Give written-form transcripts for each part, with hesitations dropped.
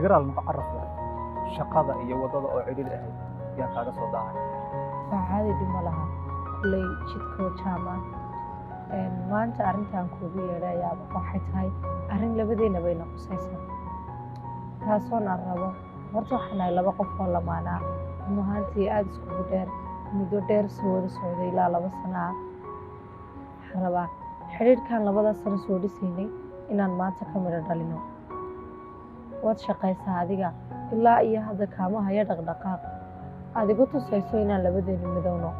Garaal noqo carafka shaqada iyo waddada oo cidhiidhi ahayd yaan kaaga soo daahay. Waa caadi, dhib ma laha, kulley jidkoo jaam ah. Maanta arrintan kuugu yeedhay ayaaba waxay tahay arrin labadeena bayna qusaysaa, taasoon aan rabo. Horta waxaan nahay laba qof oo lamaanaa, run ahaantii aada iskugu dheer, muddo dheer soo wada socday, ilaa 2 sano ah. Waxaan rabaa xidhiidhkan labadaas sano soo dhisaynay inaan maanta ka midho dhalino. Waad shaqaysaa adiga, ilaa iyo hadda kaama haya dhaqdhaqaaq aad igu tusayso inaan labadeenu midowno.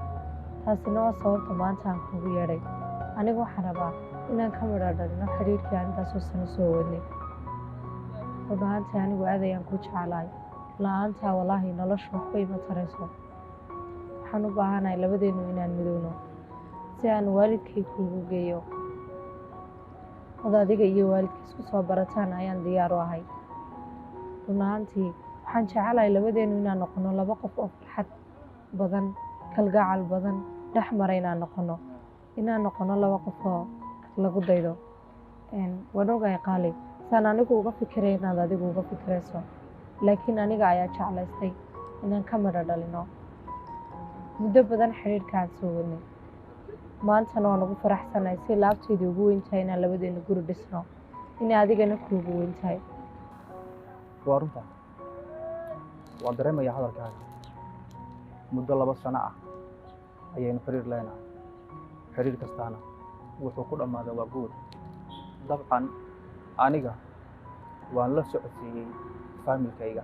Taasina waa sababta maanta aan kugu yeedhay. Anigu waxaan rabaa inaan ka midho dhalino xidhiidhkii aan intaasoo sano soo wadnay. Run ahaantii anigu aad ayaan ku jeclahay. La-aantaa walaahi noloshu waxba ima tarayso. Waxaan u baahanahay labadeenu inaan midowno si aan waalidkay kuugu geeyo, ood adiga iyo waalidka isku soo barataan ayaan diyaar u ahay. Run ahaantii waxaan jecelahay labadeenu inaan noqono laba qof oo farxad badan, kalgacal badan dhex mara, inaan noqono laba qof oo lagu daydo. Waan ogahay qaali, saan anigu uga fikiray inaad adigu uga fikirayso, laakiin aniga ayaa jeclaystay inaan ka midho dhalino muddo badan xidhiidhkaan soo wadnay. Maantana waan ugu faraxsanahay si laabtayda ugu weyn tahay inaan labadeenu guri dhisno, inay adigana kuugu weyn tahay. Waa runta, waan dareemayaa hadalkaaga. Muddo 2 sano ah ayaynu xiriir leenahay, xiriir kastaana wuxuu ku dhammaaday waa guur. Dabcan aniga waan la socodsiiyey faamilkayga,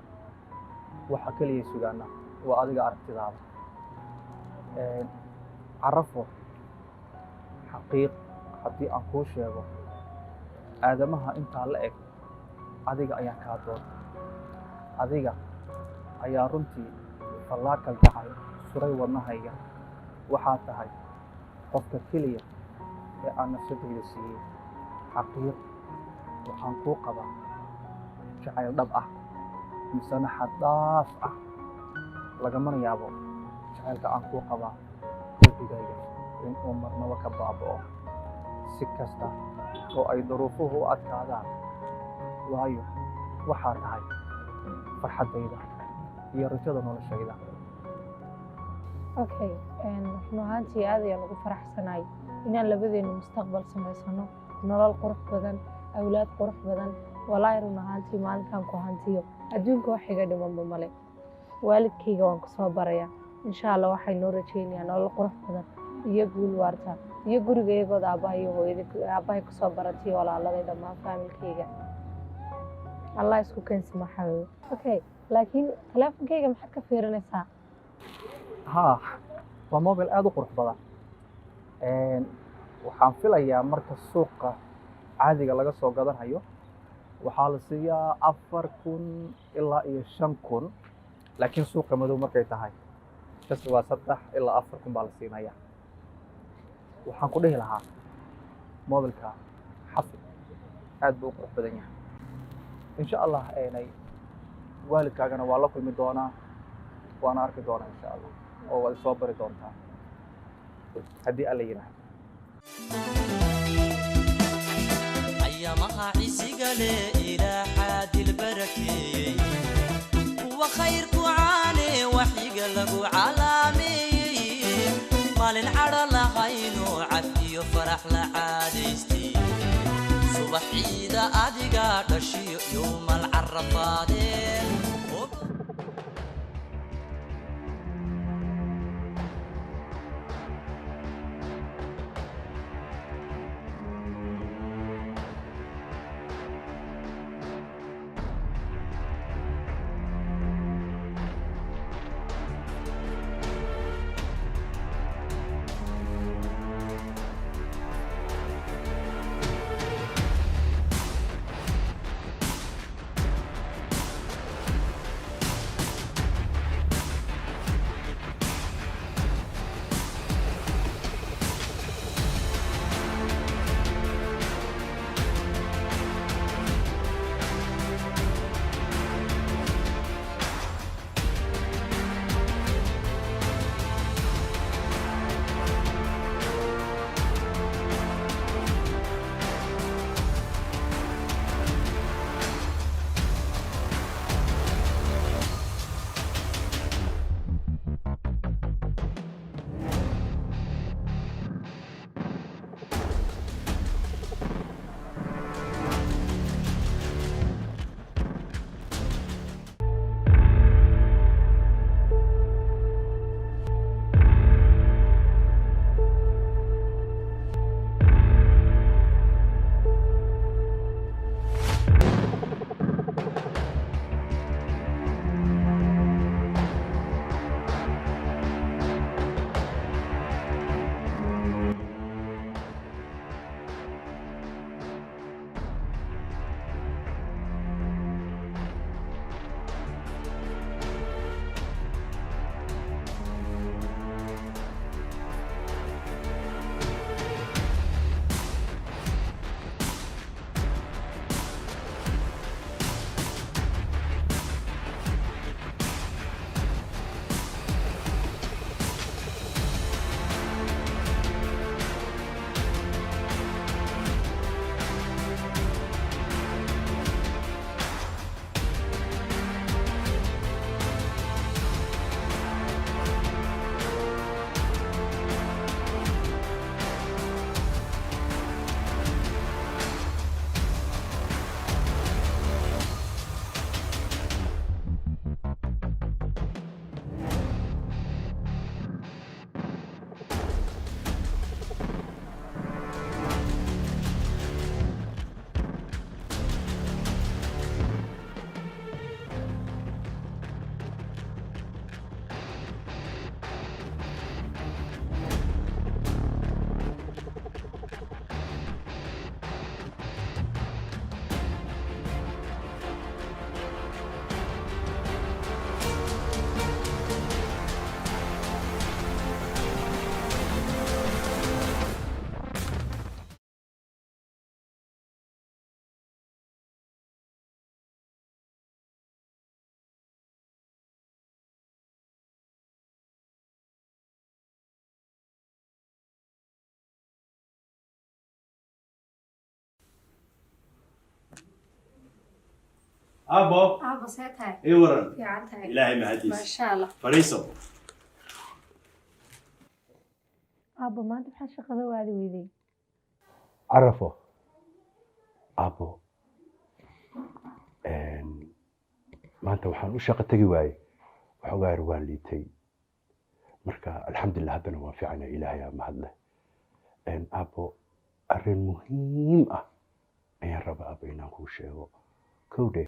waxa keliya sugaana waa adiga aragtidaada. Carafo, xaqiiq haddii aan kuu sheego, aadamaha intaa la eg adiga ayaan kaa doortay. Adiga ayaa runtii fallaar kalgacay suray wadnahayga. Waxaad tahay qofka keliya ee aan nafsadayda siiyey. Xaqiiq waxaan kuu qabaa jacayl dhab ah, misena xad dhaaf ah. Lagamana yaabo jacaylka aan kuu qabaa qalbigayga in uu marnaba ka baaba'o, si kasta oo ay duruufuhu u adkaadaan, waayo waxaa tahay farxaddayda iyo rajada noloshayda. Okay, run ahaantii aad ayaan ugu faraxsanahay inaan labadeenu mustaqbal samaysano, nolol qurux badan, awlaad qurux badan. Walaahi run ahaantii maalinkan ku hantiyo adduunka wax iga dhimanba male. Waalidkayga waan kusoo baraya insha Allah. Waxay noo rajaynayaa nolol qurux badan iyo guul waarta iyo guriga iyagooda aabbaha iyo hooyada, aabbahay kusoo baratay, walaaladay, dhammaan faamilkayga. Allah isku keensama xabiibi. Okay, laakiin teleefonkayga maxaad ka fiirinaysaa? Haa, waa mobile aad u qurux badan. Waxaan filayaa marka suuqa caadiga laga soo gadanhayo waxaa la siiyaa 4000 ilaa iyo 5000, laakiin suuqa madow markay tahay just waa 3 ilaa 4 kun baa la siinaya. Waxaan ku dhihi lahaa mobilka xafid, aad buu u qurux badan yahay. Insha Allah eenay waalidkaagana waa la kulmi doonaa, waana arki doonaa insha Allah, oo waad soo bari doontaa haddii Alla yidhaahdo. Ayamaha cisiga leh ilaa xaadil barakeeyey, kuwa khayrku caane waxyiga lagu calaameeyey, maalin cadho lahayno cafiyo farax la caadaystay, subax ciida adiga dhashiyo yowmal carafaadeen. Aabbo. Aabbo, see tahay? Ii waran. Fiican tahay? Ilaahay mahadiis. Maasha Allah. Fadhiiso. Aabbo, maanta maxaa shaqada u aadi weyday? Carafo, aabbo, maanta waxaan u shaqo tegi waayey waxoogaa yar waan liitay. Marka alxamdulilah, haddana waan fiicnay, Ilaahay aa mahadleh. Aabbo, arrin muhiim ah ayaan rabaa, aabbo, inaan kuu sheego. Kowdhe,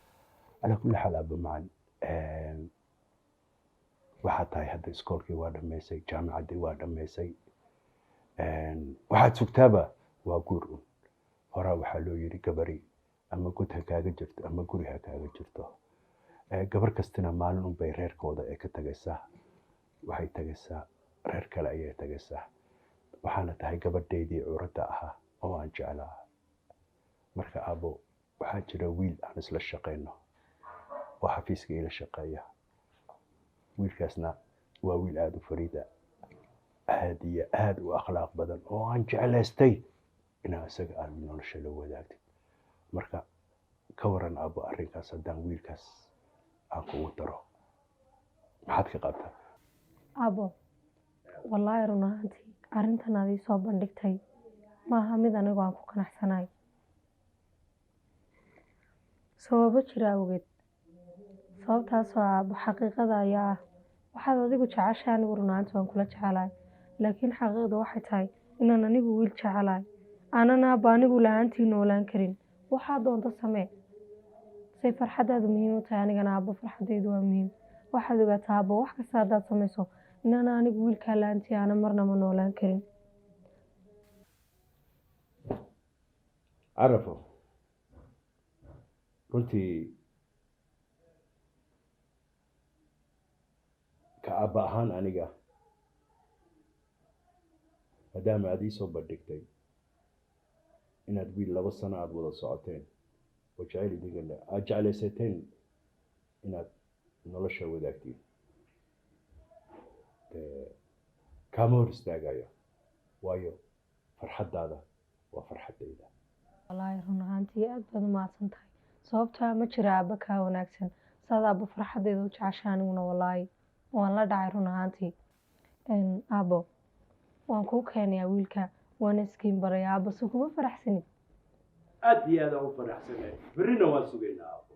calaa kulli xaal, aabbo macan, waxaa tahay hadda iskoolkii waa dhammaysay, jaamicaddii waa dhammaysay, waxaad sugtaaba waa guur un. Horaa waxaa loo yidhi gabari ama god ha kaaga jirto ama guri ha kaaga jirto. Gabar kastina maalin un bay reerkooda ee ka tagaysaa, waxay tagaysaa reer kale ayay tagaysaa. Waxaana tahay gabadhaydii curadda ahaa oo aan jeclaa. Marka aabbo, waxaa jira wiil aan isla shaqayno oo xafiiska ila shaqeeya. Wiilkaasna waa wiil aada u fariida, aad iyo aada u akhlaaq badan, oo aan jeclaystay inaa isaga aada nolosha la wadaagtid. Marka ka waran, aabbo, arrinkaas haddaan wiilkaas aan kugu daro, maxaad ka qabtaa? Aabbo, wallaahi run ahaantii arrintan aad ii soo bandhigtay maaha mid anigu aan ku qanacsanahay, sababo jira awgeed. Sababtaasoo, aabbo, xaqiiqada ayaa ah waxaad adigu jeceshahay anigu run ahaantii waan kula jecelahay, laakiin xaqiiqda waxay tahay inaan anigu wiil jecelahay, aanan, aabbo, anigu la-aantii noolaan karin. Waxaa doonto samee. Say farxaddaadu muhiim u tahay, anigana, aabbo, farxaddaydu waa muhiim. Waxaad ogaataa, aabbo, wax kasta haddaad samayso inaan anigu wiilkaa la-aantii aanan marnaba noolaan karin. Carafo, runtii ka aabba ahaan aniga, maadaama aad ii soo bandhigtay inaad wiil 2 sano aada wada socoteen oo jecel idigana aada jeclaysateen inaad nolosha wadaagtiin, dee kaama hor istaagayo, waayo farxaddaada waa farxaddayda. Wallaahi run ahaantii aad baad u mahadsan tahay, sababtaa ma jira aabba kaa wanaagsan. Saad, aabbo, farxaddayda u jecesha aniguna wallaahi waan la dhacay run ahaantii. Aabbo, waan kuu keenayaa wiilka, waan iskiin baraya. Aabbo, si kuma faraxsanid? Aad iyo aad aan u faraxsanahay, berrina waan sugaynaa, aabbo.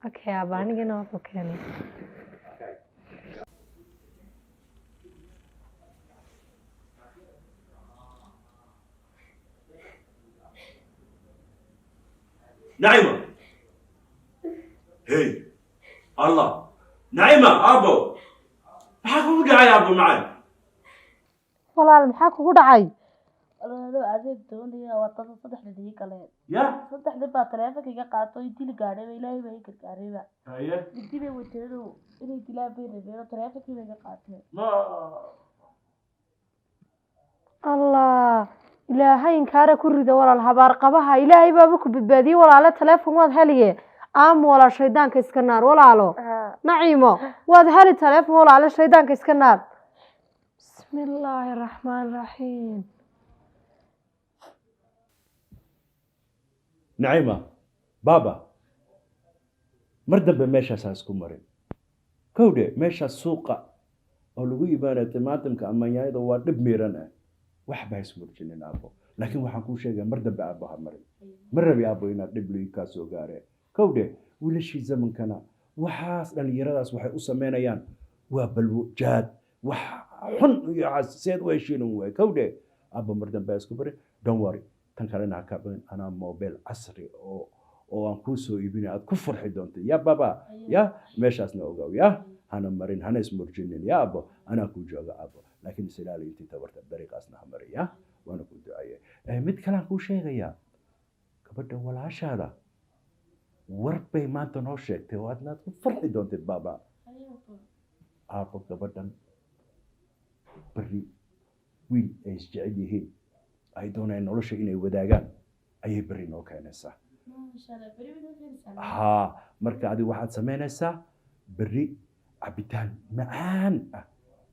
Okay, aabbo, anigana waan ku keenay. Nacima, hey, Allah, Nacima, aabbo, maxaa kugu dhacay, aabbo macaan? Walaal, maxaa kugu dhacay? Walaalo, adeeg doonaya wadada saddexda ii galeen. Ya? Saddexdii baa taleefanka iga qaato, i dili gaadhayba, Ilaahay baa ii gargaarayba. Haye. Midi bay wateen, inay dilaan bay rabeen oo taleefankii bay iga qaateen. Ma Allah, Ilaahay inkaara ku rido, walaal. Habaar qabaha Ilaahay baaba ku badbaadiyey. Walaale, taleefon waad heliye. Aamu, walaal, shaydaanka iska naar. Walaalo Naciimo, waad heli taleefon. Walaale, shaydaanka iska naar. Bismi illaahi raxmaan raxiim. Nacima, baaba, mar dambe meeshaas ha isku marin. Kowdhe, meeshaas suuqa oo lagu imaanayo timaatimka ama yaanyada waa dhib miiran ah. Waxba ha ismurjinin, aabbo. Laakiin waxaan kuu sheegaya, mar dambe, aabbo, ha marin. Ma rabi, aabbo, inaad dhib kaa soo gaareen. Kowdhe, wiilashii zamankana waxaas dhallinyaradaas waxay u sameynayaan waa balwo, jaad, wax xun iyo seed u heshiinin waay. Kowdhe, aabbo, mar dambe ha isku marin. Don't worry, tan kalena ha ka baqin. Anaa mobile casri oo aan kuu soo iibinay aad ku farxi doonta. Ya baba, ya meeshaasna ogow, ya hana marin, hana ismurjinin. Ya abbo, anaa kuu jooga, abbo, laakiin is ilaali intii tabarta, dariiqaasna ha marin. Ya, waana kuu duceeyay. Mid kalean kuu sheegayaa: gabadha walaashaada war bay maanta noo sheegtay oo aadna aad ku farxi doontid, baaba. Aabbo, gabadhan berri wiil ay isjecel yihiin, ay doonayaan nolosha inay wadaagaan, ayay berri noo keenaysaa. Maasha Allah, beri bay noo keenaysaa. Haa, marka adigu waxaad samaynaysaa berri cabitaan macaan ah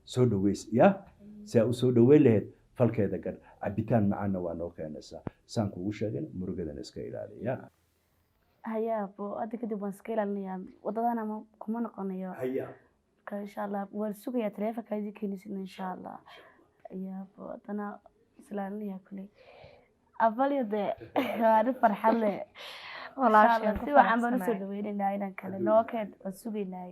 soo dhaweys. Ya si aa u soo dhaweyn lahayd falkeeda gar, cabitaan macaanna waa noo keenaysaa. Saan kugu sheegin, murugadana iska ilaaliya. Haya aabbo, hadda kadib waan iska ilaalinayaa wadadana, ma kuma noqonayo. Haya. Marka insha Allah waan sugayaa taleefanka idin keenaysidna insha Allah. Haya aabbo, haddana is ilaalinayaa kuley abalyo dee waa arrin farxad leh. Walaashay, waan ku si wacan baan usoo faraxsanahay. dhaweynaynaa inaan kale noo keen, waan sugaynaa.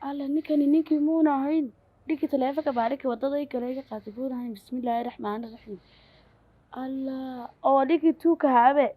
Alla, ninkani ninkii muuna ahayn, ninkii taleefanka baarika wadada i galay iga qaatay muuna ahayn? Bismillaahi raxmaani raxiim. Allah, oo ninkii tuuka haabe.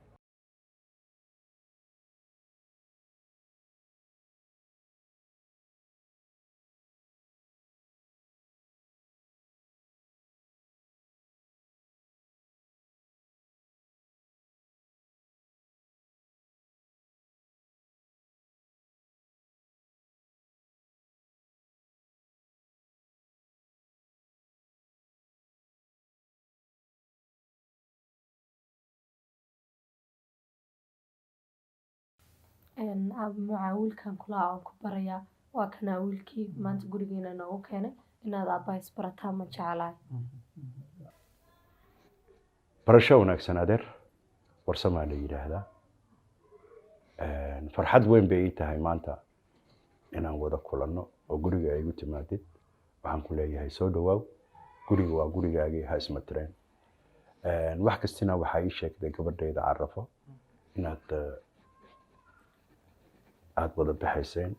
Aaba mucaa, wiilkan kula aan ku barayaa waa kanaa, wiilkii maanta gurigeena noogu keenay inaad aabbaha isbarataan ma jeclahay. Barasho wanaagsan adeer. Warsamaa la yidhaahdaa. Farxad weyn bay ii tahay maanta inaan wada kulanno oo guriga ay igu timaadid. Waxaan ku leeyahay soo dhawaaw, guriga waa gurigaagii, ha ismatireen. Wax kastina waxaa ii sheegtay gabadhayda Carafo inaad aada wada baxayseen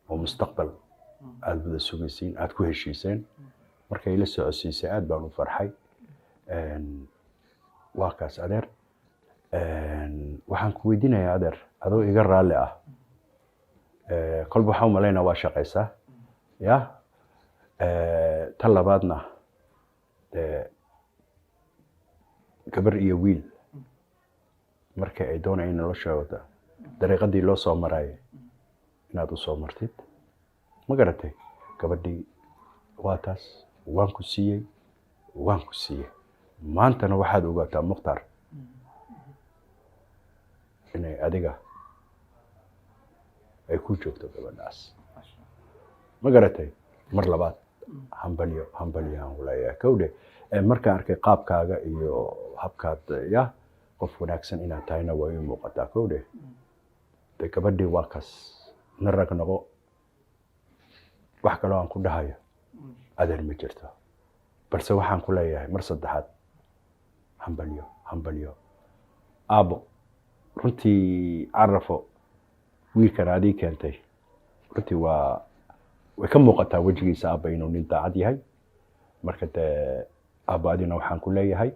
oo mustaqbal aada wada sugaysiin, aada ku heshiiseen. Markay ila socodsiisay aad baan u farxay. Waa kaas adeer. Waxaan ku weydiinayaa adeer, adoo iga raalli ah, kolba waxaan u malaynaa waa shaqaysaa ya. Tan labaadna dee gabar iyo wiil marka ay doonayaan noloshooda dariiqadii loo soo marayay inaad u soo martid, ma garatay? Gabadhii waa taas, waan ku siiyey, waan ku siiyey. Maantana waxaad ogaataa Mukhtaar inay adiga ay ku joogto gabadhaas, ma garatay? Mar labaad hambalyo, hambalyo aan kuleeyahay. Kowdhe, markaan arkay qaabkaaga iyo habkaad ya qof wanaagsan inaad tahayna waa ii muuqataa. Kowdhe, de gabadhii waa kaas, na rag noqo. Wax kaloo aan ku dhahayo adeer ma jirto, balse waxaan ku leeyahay mar saddexaad hambalyo, hambalyo aabbo. Runtii Carafo, wiilkan adii keentay runtii waa way ka muuqataa wejigiisa aabba inuu nin daacad yahay. Marka dee aabba adina waxaan ku leeyahay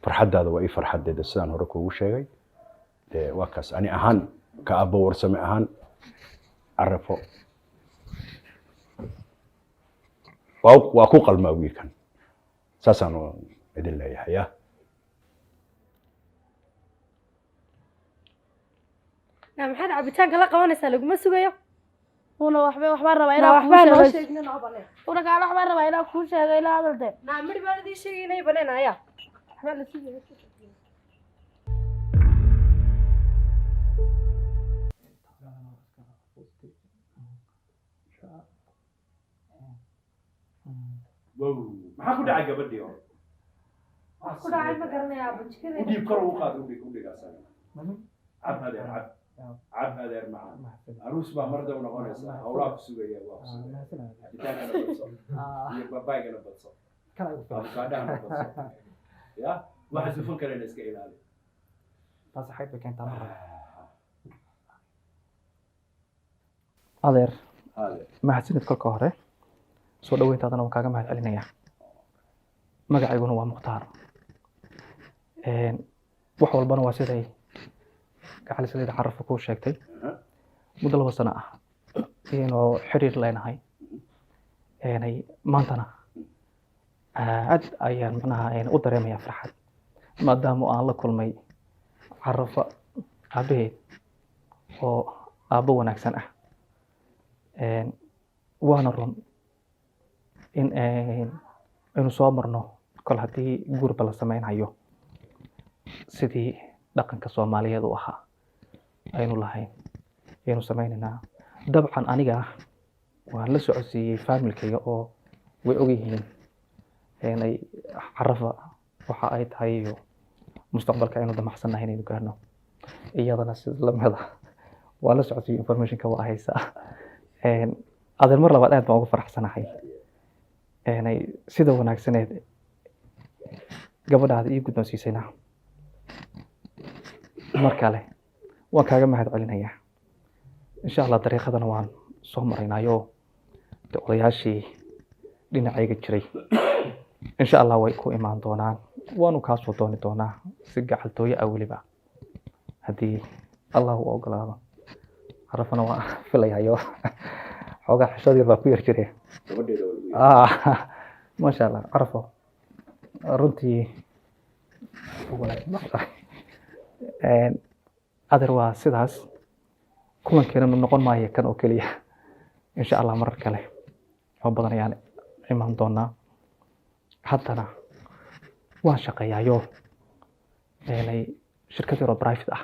farxaddaada waa ii farxaddeeda, sidaan hore kuugu sheegay. Dee waa kaas, ani ahaan ka aabbo Warsame ahaan Carafo waa ku qalmaa wiilkan, saasaan idin leeyahay ya. Naa maxaad cabitaanka la qabanaysaa? Laguma sugayo. Una waxba waxbaan rabaa naa inaan kuu waxbaa noo sheego. sheegna, noo baneen. Una kaale, waxbaan rabaa inaan kuu sheego, ilaa hadal de. Naa midh baan idiin sheegaynay, baneen ayaa waxbaa la sugaya. Maxaa ku dhacay gabadhii hore? Wax ku dhacay ma garanayaa aabba, jikada. Udhiib, kor ugu qaad, udhig, udhig asaga. Cab adeer, cab, cab adeer macaan. Aruus baa mar dhow noqonaysa, hawlaa ku sugaya, waa ku sugaya. Cabitaankana badso iyo babaygana badso, abukaadhahana badso ya, waxa dufan kalena iska ilaali. Taas xayd bay keentaa mar rabo. Adeer. Adeer. Mahadsanid kolka hore, soo dhaweyntaadana waan kaaga mahad celinayaa. Magacayguna waa Mukhtaar. Wax walbana waa siday gacalisadayda Carafo kuu sheegtay. Muddo 2 sano ah ayaynu xiriir leenahay. Maantana Aad ayaan macnaha u dareemayaa farxad maadaama aan la kulmay Carafa aabaheed oo aabbo wanaagsan ah. Waana run in aynu soo marno kol haddii guurba la sameynhayo sidii dhaqanka Soomaaliyeed u ahaa aynu lahayn ayaynu sameynaynaa. Dabcan aniga waan la socodsiiyey faamilkayga oo way ogyihiin inay Carafa waxa ay tahay iyo mustaqbalka aynu damacsannahay inaynu gaarno. Iyadana si lamid ah waan la socodsiiyey, informationka waa haysaa. Adeer, mar labaad aad baan ugu faraxsanahay inay sida wanaagsaneed gabadhaada ii guddoonsiisayna. Mar kale waan kaaga mahad celinayaa. Insha Allah dariiqadana waan soo maraynaayo de odayaashii dhinacayga jiray insha Allah way ku imaan doonaan, waanu kaa soo dooni doonaa si gacaltooyo ah weliba haddii Allah u ogolaado. Carafana waa filayayo, xoogaa xishood yar baa ku yar jire. Maasha Allah, Carafo runtii wanaagsan baa tahay. Adeer, waa sidaas, kulankeenana noqon maayo kan oo keliya. Insha Allah marar kale oo badan ayaan imaan doonaa. Haddana waan shaqeeyaayo inay shirkad yaroo private ah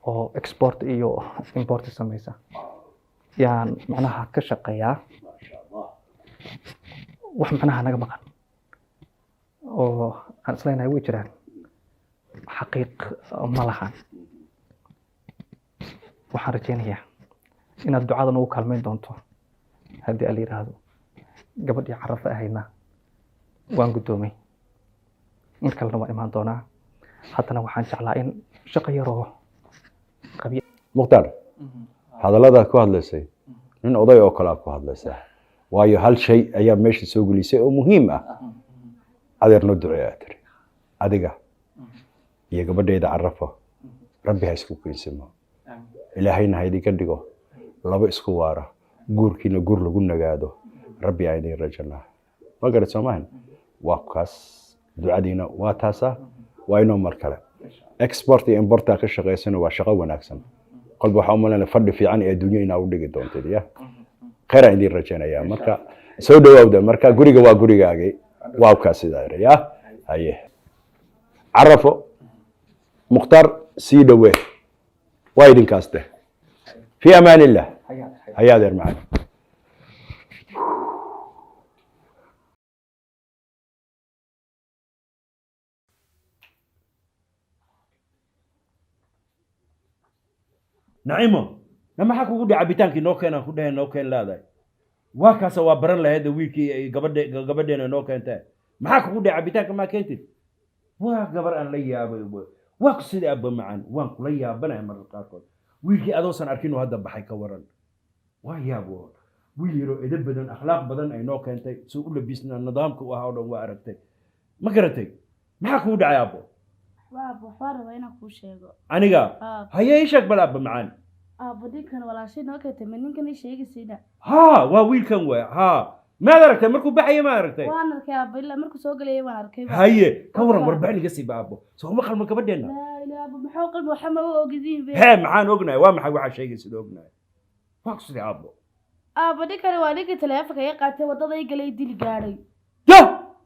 oo export iyo import sameysa yaan macnaha ka shaqeeyaa. Wax macnaha naga maqan oo aan isleenahay way jiraan, xaqiiq ma lahan. Waxaan rajeynayaa inaad ducada nagu kaalmeyn doonto haddii ala yidhaahdo. Gabadhii Carafa ahaydna waan guddoomay, mar kalena waan imaan doonaa. Haddana waxaan jeclaa in shaqo yaroo qabyo. Mukhtaar, hadalladaad ku hadlaysay nin oday oo kale aad ku hadlaysaa, waayo hal shay ayaa meesha soo gelisay oo muhiim ah. Adeer, noo ducee aad tiri adiga iyo gabadhayda Carafo, Rabbi ha isku keensimo, Ilaahayna ha idinka dhigo laba isku waara, guurkiina guur lagu nagaado Rabbi aan idin rajanaa. Ma garat soomahan? Waa kaas, ducadiina waa taasaa. Waa inoo mar kale. Export iyo importaa ka shaqaysana waa shaqo wanaagsan. Kolba waxaa u malaynaya fadhi fiican ee adduunyo inaa u dhigi doontid. Ya khayr aan idin rajaynayaa. Marka soo dhawaawda, marka guriga waa gurigaagii, waabkaa sidaa ira ya. Haye Carafo, Mukhtaar sii dhawee, waa idinkaas deh. Fi amaan illah. Haya adeer macana. Nacimo, na maxaa kugu dhica? Cabitaankii noo keenaan ku dhaheen, noo keen leedahay. Waa kaasa, waa baran lahayd wiilkii ay gabadhe gabadheena noo keentee. Maxaa kugu dhica? Cabitaanka maa keentid? Waa gabar aan la yaabay. Waa ku sida abba macaan, waan kula yaabanahay mararka qaarkood. Wiilkii adoosan arkin uu hadda baxay, ka waran? Waa yaab, wiil yaroo edeb badan, akhlaaq badan ay noo keentay, suu u labisnaa, nidaamka u ahaa oo dhan waa aragtay, ma garatay? Maxaa kugu dhacay, abbo? Aabo, waxbaa rabaa inaan kuu sheego. Aniga? Aabo. Haye, ii sheeg bal, abba macaan. Aabo, ninkan walaashay noo keentay, ma ninkan ii sheegaysiina? Haa, waa wiilkan waay. Haa, maad aragtay markuu baxaya? Ma aragtay? Waan arkay aabo, ilaa markuu soo galayay waan arkay. Haye, ka waran? Warbixin iga siiba, aabbo. Soo uma qalmo gabadheenna? Laa ilaa aabo, maxaa qalbi? Waxa ma u ogidiin be. Hee, maxaan ognahay? Waa maxay waxaa sheegaysid ognahay? Waa ku sidii, aabbo? Aabo, ninkani waa ninkii taleefanka iga qaatay, waddada ii galay, dili gaadhay. Ya!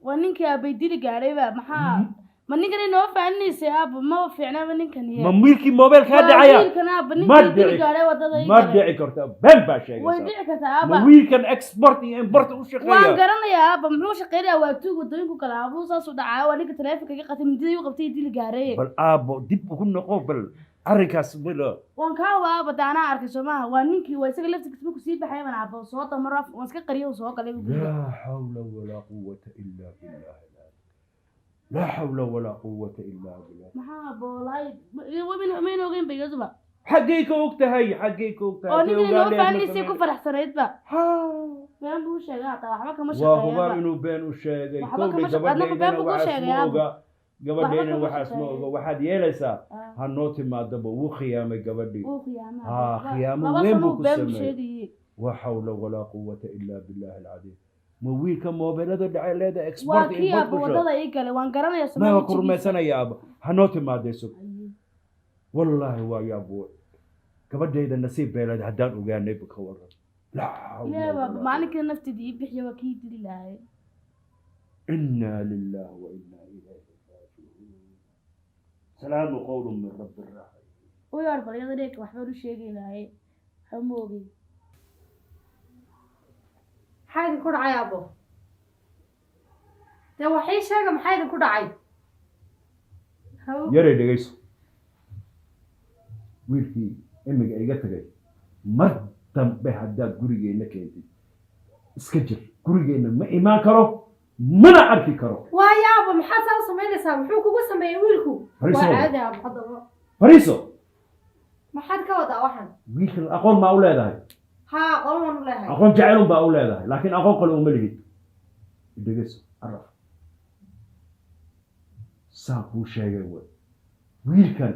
Waa ninkii aabay dili gaadhayba. Maxaa ma ninkan inoo faaninaysay, aabo? Ma fiicnaba ninkan. Ma wiilkii moobeel kaa Waa dhacaya? wiilkan aabo, Ma ninkii dili dhici gaadhay, waddada ii ma galay. dhici karta, been baa Way sheegaysaa. dhici kartaa Ma aaba. wiilkan export iyo import u Waan shaqeeya? garanayaa aaba, muxuu shaqeynayaa? Waa tuug waddooyinku kala aabuu saasuu dhacaa. Waa ninka taleefanka iga qaatay, mindida igu qabtay, dili gaaray. Bal aabbo, dib ugu noqo bal arrinkaas bilo. Waan kaa waa aaba, daanaa arkay soo maaha? Waa ninkii, waa isaga laftigiisa. Markuu sii baxay baan aaba soo damaro, waan iska qariyay, uu soo galay guriga. Laa xawla walaa quwata illa billah, laa xawla walaa quwata illa billah. Maxaa aabo, wallaahi mayna ogeyn ba iyaduba. Xaggay ka og tahay? Xaggay ka og tahay? Oo ninkan inoo Ogaan leed ma faaninaysay ku sameyn. faraxsanaydba. Been buu sheegay, hataa waxba kama Waa hubaal shaqeeyaba. inuu been u sheegay. Waxba Kowdha kama shaqe- adna been gabadhaydana buu kuu waxaas sheegay, ma aabo. oga, gabadhayna Waxba kama waxaas ma shaqeeyo. oga. Waxaad yeelaysaa, Ah. ha noo timaadaba. Wuu khiyaamay gabadhii. Wuu khiyaamay. Haa, khiyaamo Laba weyn sano buu uu ku been buu sameeyey. sheegayey. Waa xawla walaa quwata ila billahi alcadiim. Ma wiilka moobeelada dhacay leedahay Waa export kii import aabbo ku waddada ii galay, waan garanayaa ma Soomaali waa ku wejigiisa. Rumaysanayaa aabbo, hanoo timaadayso. Wallaahi waa yaab wey, gabadhayda nasiib bay leedahay. Haddaan ogaanayba ka waran? Laa xawla Ilaahay walaa baaba maalinka nafteeda ii bixiya, waa kii dili lahay. Inaa lillahi wa inaa ilayhi raajicuun. Salaamu qowlun min rabbi raxiim. U yaar bal iyada dheeg, waxbaan u sheegi lahay, waxba ma ogey. Maxaa idinku dhacay, aabbo? Dee wax ii sheega, maxaa idinku dhacay? Hawo. Yaray, dhegayso, wiilkii imiga iga tagay mar dambe haddaad gurigeenna keentid, iska jir, gurigeenna ma imaan karo mana arki karo. Waayo aabbo, maxaad saa u samaynaysaa? Muxuu kugu sameeyey wiilku? Fariiso. Waa caadi aabbo haddaba. Fariiso. Maxaad ka wadaa waxan? Wiilkan aqoon maa u leedahay? Haa, aqoon waan u leeyahay. Aqoon jacaylun baa u leedahay, laakiin aqoon kale uma lihid. Dhegayso araf, saan kuu sheegay wey, wiilkan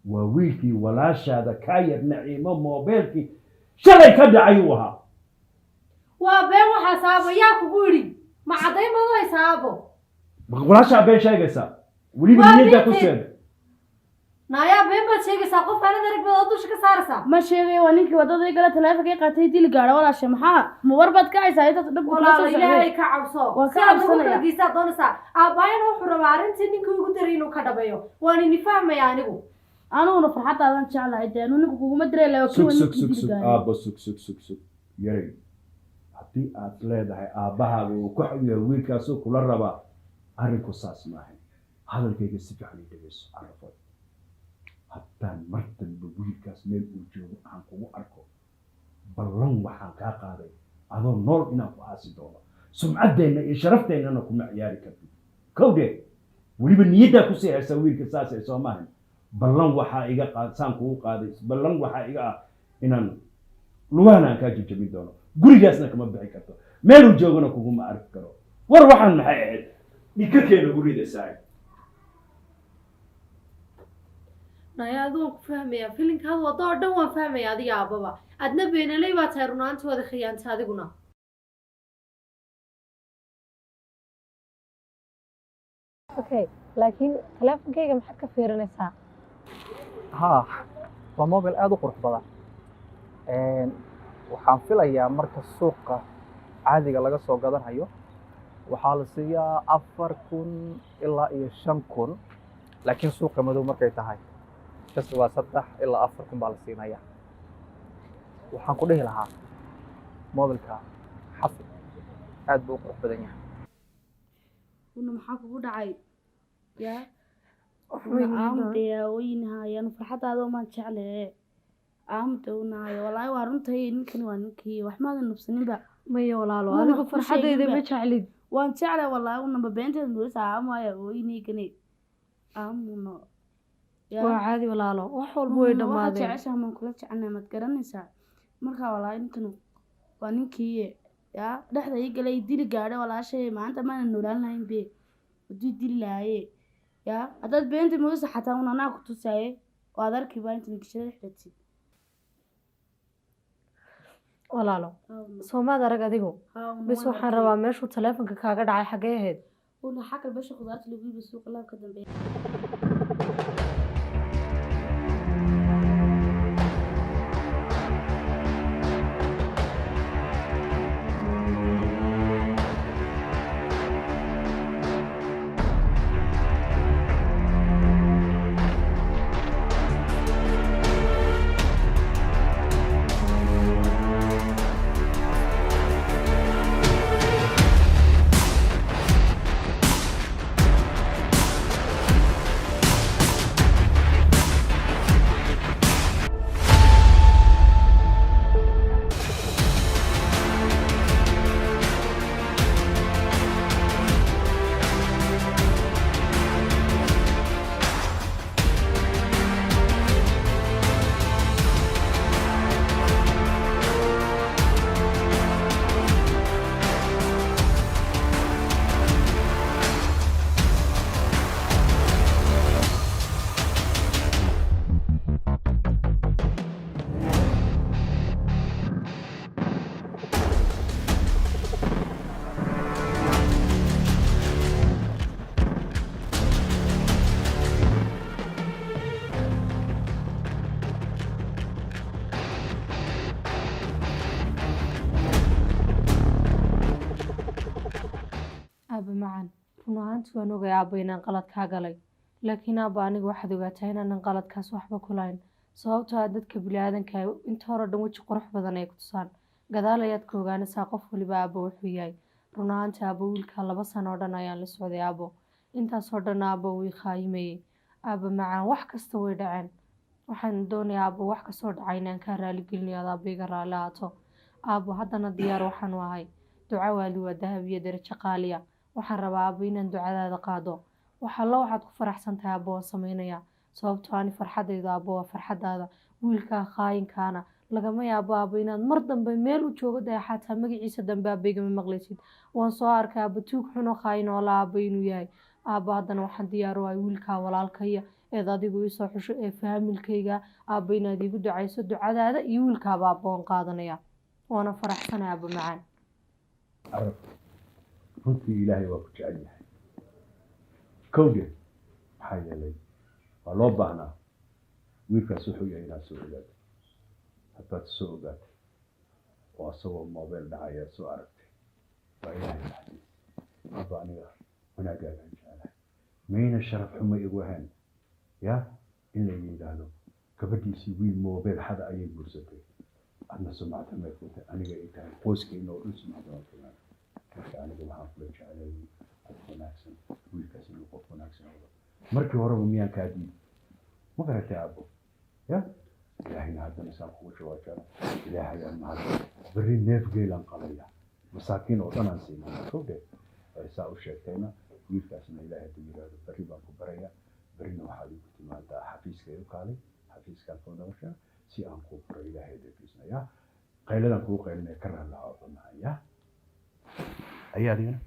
waa wiilkii walaashaada kaa yar Naciimo moobeelkii shalay ka dhacay uu ahaa. Waa been waxaas aabbo, yaa kugu yidhi? Ma caddayn baad u haysaa, aabbo? Walaashaa been sheegaysaa weliba. Waa niyaddaa ku beenteed. seeda. Naayaa, been baad sheegaysaa, qof aanad arag baad oo dusha ka saaraysaa. Ma sheegay, waa ninkii waddada ii gala, taleefanka ii qaatay, dili gaadha. Walaashe, maxaa ma war baad ka haysaa intaas dhab kula Walaalo, soo Ilaahay socday? ka cabso. Waan ka Si aad ugu cabsanaya. kala geysaad doonaysaa. Aabbaayana wuxuu rabaa arrintii ninkii ugu daray inuu ka dhabeeyo, waan ini fahmaya anigu. Aniguna farxaddaadan jeclahay dee, anu ninka kuguma diray lahaa. Sug waa sug ninkii sug dili sug gaadhay. Aabbo, sug sug sug sug. Yaray, haddii aad leedahay aabbahaaga uu ku xun yahay wiilkaasuu kula rabaa, arrinku saas maahan. Hadalkayga si fiican ii dhegeyso carafood. Haddaan mar dambe wiilkaas meel uu joogo aan kugu arko, ballan waxaan kaa qaaday adoo nool inaan ku aasi doono. Sumcaddeenna iyo sharafteenana kuma ciyaari kartid, kowdhe. Weliba niyaddaa kusii haysa wiilka saasay soo maahan. Ballan waxaa iga qaad, saan kugu qaaday, ballan waxaa iga ah inaan lugahana aan kaa jajabin doono, gurigaasna kama bixi karto, meeluu joogana kuguma arki karo. War waxaan maxay ahayd dhikarkeena ugu ridaysaa? Naya, adigu waan ku fahmayaa, filinkaada waddo oo dhan waan fahmaya. Adiga aabbaba adna beenaley baa tahay, runaantooda khiyaanta adiguna. Okay, laakiin taleefonkayga maxaad ka fiirinaysaa? Haa, waa mobile aad u qurux badan. Waxaan filayaa marka suuqa caadiga laga soo gadanhayo waxaa la siiyaa 4000 ilaa iyo 5000, laakiin suuqa madow markay tahay just waa 3 ilaa 4 kun baa la siinaya. Waxaan ku dhihi lahaa mobilka xafid, aad buu u qurux badan yahay. Una, maxaa kugu dhacay yaa una? Aamudee weynahayan, farxadaada umaan jeclee, aamude unahayo. Walaahi waa runtay, ninkani waa ninkii, wax maadan nubsaninba. Maya walaalo. Una Adigu wax ku farxadayda sheeginba. ma jeclid. Waan jeclay walaahi, unaba beenteed moodaysa. Aamuaya ooynaygani, aamuno. Waa caadi walaalo, wax walba way Waxaad dhammaadeen. Jeceshaha maan kula jecelnahay, maad garanaysaa? Marka walaahi ninkan waa ninkii yaa dhexda ii galay, dili gaadhay walaashay. Maanta maana noolaan lahayn be hadduu dili lahaye. Yaa haddaad beenta moodaysa xataa un anaa ku tusaaye, waad arkiba intan gishada xidhatid. Walaalo, soomaad arag adigu bis? Waxaan rabaa meeshuu taleefonka kaaga dhacay xaggee ahayd? Una xakal basha khudaarta lagu iibiyo suuqa laabka dambe. Aabba macaan, run ahaantii waan ogay aabba inaan qalad kaa galay, laakiin aabba aniga waxaad ogaataa inaanan qaladkaas waxba ku lahayn, sababtoo ah dadka bini'aadanka ah inta hore dhan weji qurux badan ay ku tusaan, gadaal ayaad ka ogaanaysaa qof waliba aabba wuxuu yahay. Run ahaantii aabba wiilkaa 2 sano oo dhan ayaan la socday aabbo, intaasoo dhan aabba wuu i khaayimayey. Aabba macaan, wax kasta way dhaceen. Waxaan doonayaa aabbo wax kasoo dhacay inaan kaa raaligelinayo, aad aabba iga raalli ahaato. Aabbo haddana diyaar waxaan u ahay duco waali waa dahab iyo darajo qaaliya. Waxaan rabaa aabbo inaan ducadaada qaado. Wax alla waxaad ku faraxsan tahay aabbo waan samaynayaa, sababtoo ani farxadaydu aabbo waa farxadaada. Wiilkaa khaayinkaana lagama yaabo aabbo inaad mar dambe meel u joogo daya, xataa magaciisa dambe aabba igama maqlaysid. Waan soo arkay aabbo tuug xun oo khaayin oo la aabbo inuu yahay. Aabbo haddana waxaan diyaar u ahay wiilkaa walaalkaya eed adigu iisoo xusho ee faamilkayga aabbo inaad iigu ducayso. Ducadaada iyo wiilkaaba aabbo waan qaadanaya, waana faraxsanay aabbo macaan. Carab, runtii Ilaahay waa ku jecel yahay, kowdhe. Maxaa yeelay waa loo baahnaa wiilkaas wuxuu yahay inaad soo ogaato. Haddaad soo ogaatay oo asagoo mobile dhacaya soo aragtay, waa Ilaahay naxariis. Abba, aniga wanaagaagaan jecelahay. Mayna sharaf xumo igu ahayn ya in la yidhaahdo gabadhiisii wiil mobile xada ayay guursatay. Adna sumcad xumay ku tahay, aniga ay tahay, qoyskeenna oo dhan sumcad waa tahay. Marka aniga waxaan kula jecelahay qof wanaagsan, wiilkaas inuu qof wanaagsan noqdo. Markii horeba miyaan kaa diiday? Ma garatay aabbo? Ya Ilaahayna haddana saan kugu jawaajana. Ilaahay aan mahad. Berri neef geelaan qalaya, masaakiin oo dhan aan siinaya. Kowdhe, saa u sheegtayna wiilkaasna Ilaahay hadduu yidhaahdo berri baan ku barayaa. Berrina waxaad igu timaadaa xafiiska, igu kaalay xafiiskaan kuu nolosha si aan kuu baro. Ilaahay dartiisna ya qayladan kugu qaylinaya ka raalli ahaa macaan ya ayaa adigana.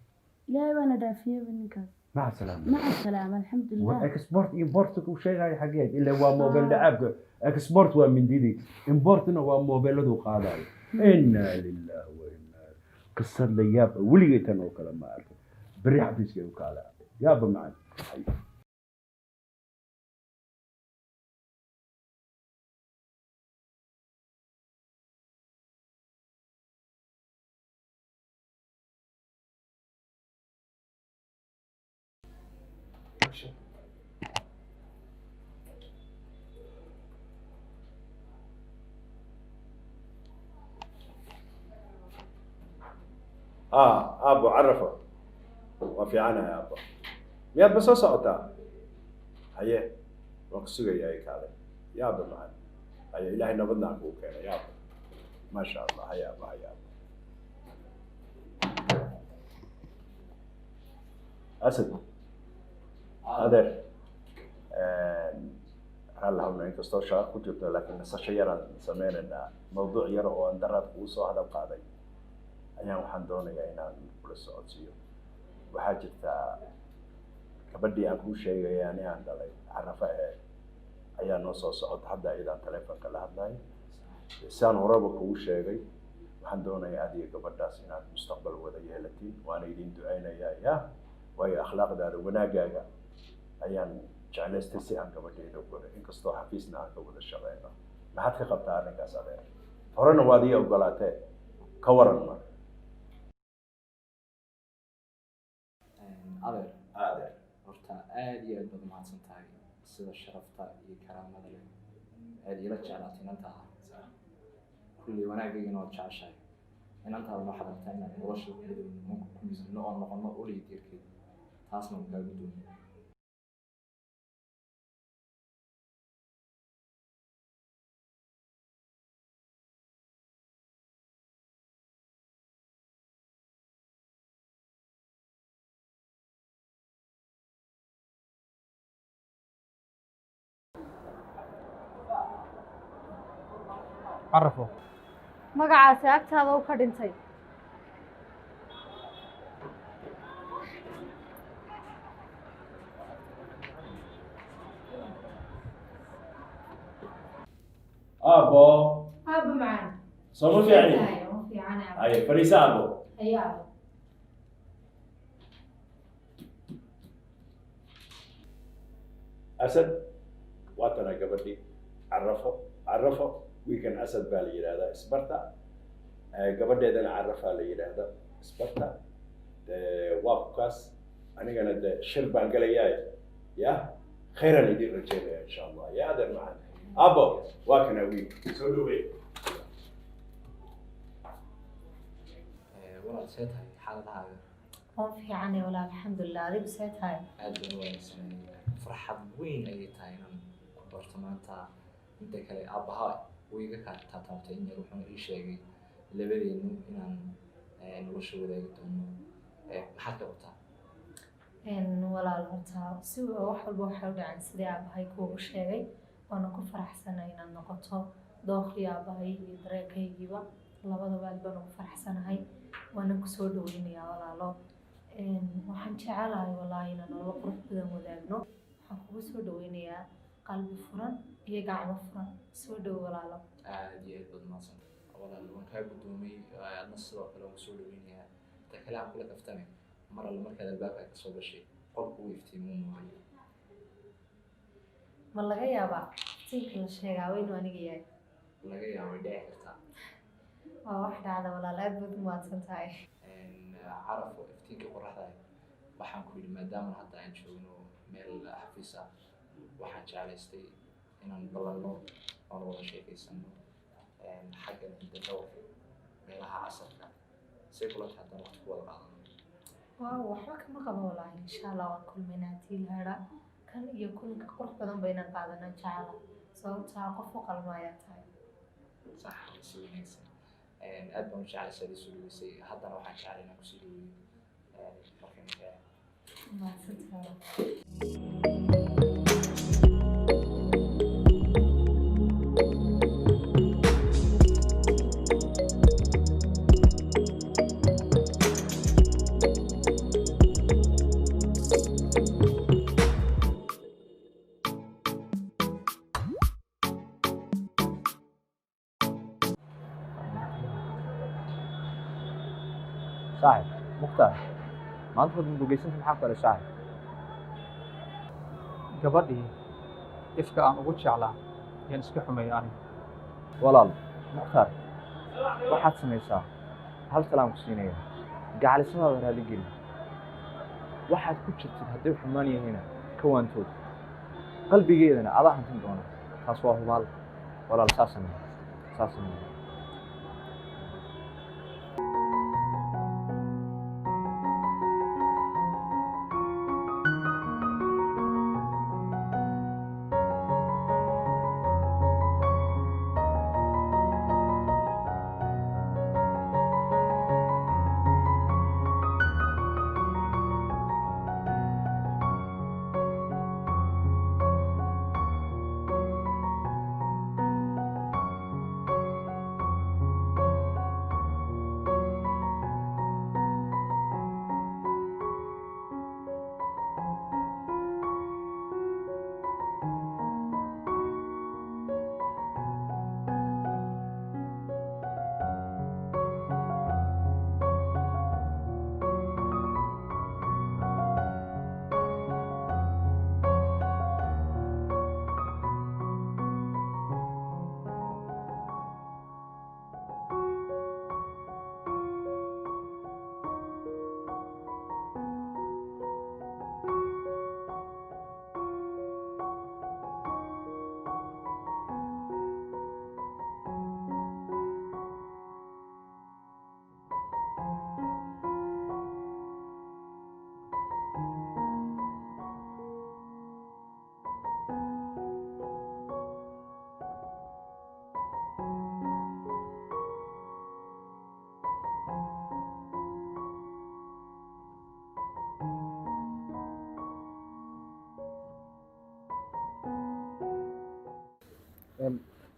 Ilaahay baana dhaafiyeyba ninkaas. Maca salaama. Maca salaama, alxamdulilah. Export import ku sheegaya xageed ilaa waa mobile dhacaabka. Export waa mindidii, importna waa mobiladu qaadayo. Inna lillahi wa inna. Qisad la yaab ah, weligay tan oo kale ma arkay. Berri xafiiska u kaala, yaaba macaan. Aabbo carafo, waa fiicanahay aabbo. Miyaad ba soo socotaa? Haye, waan ku sugayaa, i kaalay yaaba macaan. Haye, Ilaahay nabadna ha kugu keena yaaba. Maasha Allah. Haye aabbo, haye aabbo. Asad adeer, raalli hawna inkastoo shaqo ku jirto, laakiin nasasho yaraan sameynaynaa. Mawduuc yar oo aan daraad kugu soo hadal qaaday ayaan waxaan doonayaa inaan kula socodsiiyo. Waxaa jirtaa gabadhii aan kuu sheegaya ani aan dhalay, Carafa aheed, ayaa noo soo socota hadda, iyadaan taleefonka la hadlayo. Saan horeba kugu sheegay, waxaan doonayaa adiga gabadhaas inaad mustaqbal wada yeelatiin, waana idin ducaynayaa ya, waayo akhlaaqdaada wanaagaaga ayaan jeclaystay si aan gabadhayda u guray, inkastoo xafiisna aan ka wada shaqeyno. Maxaad ka qabtaa arrinkaas adeer? Horena waad ii ogolaatee, ka waran marka? Adeer. Adeer. Horta aad iyo aad baad umahadsan tahay sida sharafta iyo karaamada leh aad iila jeclaatay inantaada. Kulley wanaagaygana waad jeceshahay, inantaadana waxaad rabtaa inaan nolosha ku midowno, ku midowno oo noqono uliyo diirkeed. Taasna waan kaaga doonay. Carafo. Magacaasi agtaada u ka dhintay. Aabbo. Aabba macaan. Soo ma fiicni? Ma fiican aabbo. Haye, fadhiisa aabbo. Haye aabbo. Asad, waatana gabadhii Carafo. Carafo, wiilkan Asad baa la yidhaahdaa, isbarta. Gabadheedana Carafaa la yidhaahdaa, isbarta. Waa kukaas. Anigana de shir baan galayaa, ya khayraan idin rajeynaya insha Allah. Ya adeer macaan, abo waa kana wiil soo dhowey. Walaal, see tahay xaaladahaaga? Waan fiicanay walaal, alxamdulilah. Adigu see tahay? Aad baan u wanaagsanay. Farxad weyn ayay tahay inaan ku barto maanta. Inta kale aabbaha wuu iga kaa taataabtay in yar, wuxuuna ii sheegay labadeenu inaan nolosha wadaagi doono. Maxaad ka qabtaa? Walaal, horta si wax walba waxay u dhaceen sidii aabahay kuugu sheegay, waana ku faraxsanahay inaad noqoto dookhii aabahay iyo dareenkaygiiba labadaba. Aad baan ugu faraxsanahay, waana kusoo dhaweynayaa walaalo. Waxaan jecelahay wallaahi inaan nolol qurux badan wadaagno. Waxaan kugu soo dhaweynayaa qalbi furan iyo gacmo furan. Soo dhow walaalo. Aad iyo aad baad mahadsan walaal, waan kaa guddoomay. Adna sidoo kale waan kusoo dhaweynayaa. Inta kale aan kula kaftamay, mar alle markaad albaabka kasoo gashay qolku wuu iftiimuu muuqay. Ma laga yaabaa iftiinka la sheegaa inuu aniga yahay? Laga yaabo, way dhici kartaa. Waa wax dhacda walaal, aad baad u mahadsan tahay. Carafo, iftiinka qoraxda waxaan ku yidhi, maadaama hadda aan joogno meel xafiis ah, waxaan jeclaystay inaan ballanno oon wada sheekaysano xaggan inta dhowr meelaha casarka. Say kula tahay haddaan waqti ku wada qaadano? Waaw, waxba kama qabo walaahi. Insha Allah waan kulmaynaa haddii la hela kan iyo kulanka qurux badan ba inaan qaadana jecela, sababtaa qof u qalma ayaa tahay. Sax, si wanaagsan. Aad baan u jeclay saad isoo dhaweysay. Haddana waxaan jeclay inaan kusii dhaweeyo markaynu gaaro. Mahadsantahay. Saaxib Mukhtaar, maanta waad murugeysanta, maxaa ku helay saaxib? Gabadhii ifka aan ugu jeclaa yaan iska xumeeyay aniga. Walaal Mukhtaar, waxaad samaysaa, hal talaan ku siinaya: gacalisadaada raali geli. Waxaad ku jirtid hadday xumaan yahayna ka waantood, qalbigeedana adaa hantin doona, taas waa hubaal. Walaal, saa samee, saa samee.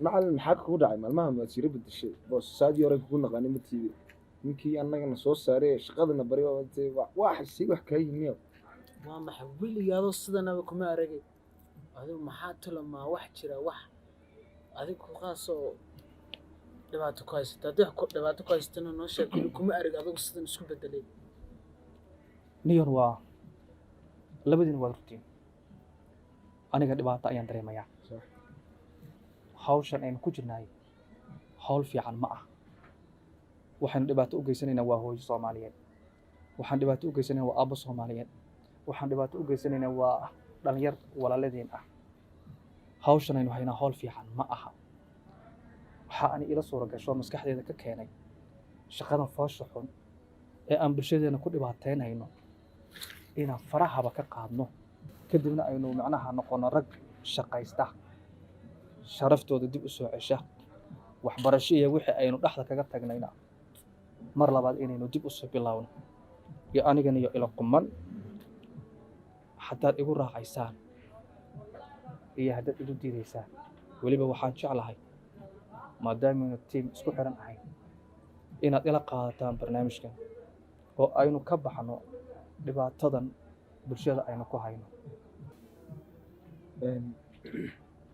Macalin, maxaa kugu dhacay maalmaha? Maad sira bedeshay boos, saadii hore kugu naqaanay ma tiidi. Ninkii annagana soo saaray ee shaqadana bari waa xisay wax kaa yimiyo. Waa maxay weligaadoo sidanaba kuma aragay adigu? Maxaa tulamaa wax jira, wax adigu ku qaasoo dhibaato ku haysata? Haddii wax dhibaato ku haysatana noo sheeg. Kuma arag adigu sidan isku bedelay. Niyon, waa labadiina waad rugtiin. Aniga dhibaato ayaan dareemayaa. Hawshan aynu ku jirnaay hawl fiican ma ah. Waxaynu dhibaato u geysanaynaa waa hooyo Soomaaliyeed, waxaan dhibaato u geysanaynaa waa aabbo Soomaaliyeed. Waxaan dhibaato u geysanaynaa waa dhalinyar walaaladeen ah. Hawshan aynu haynaa hawl fiican ma aha. Waxa aan ila suura gasho maskaxdeeda ka keenay shaqadan foosha xun ee aan bulshadeena ku dhibaateynayno inaan farahaba ka qaadno, kadibna aynu macnaha noqono rag shaqaysta, sharaftooda dib u soo cesha, waxbarasho iyo wixii aynu dhexda kaga tagnayna mar labaad inaynu dib usoo bilaawno. Iyo anigan iyo ila quman haddaad igu raacaysaan iyo haddaad igu diidaysaan, weliba waxaan jeclahay maadaameynu tiim isku xiran ahayn inaad ila qaadataan barnaamijkan oo aynu ka baxno dhibaatadan bulshada aynu ku hayno.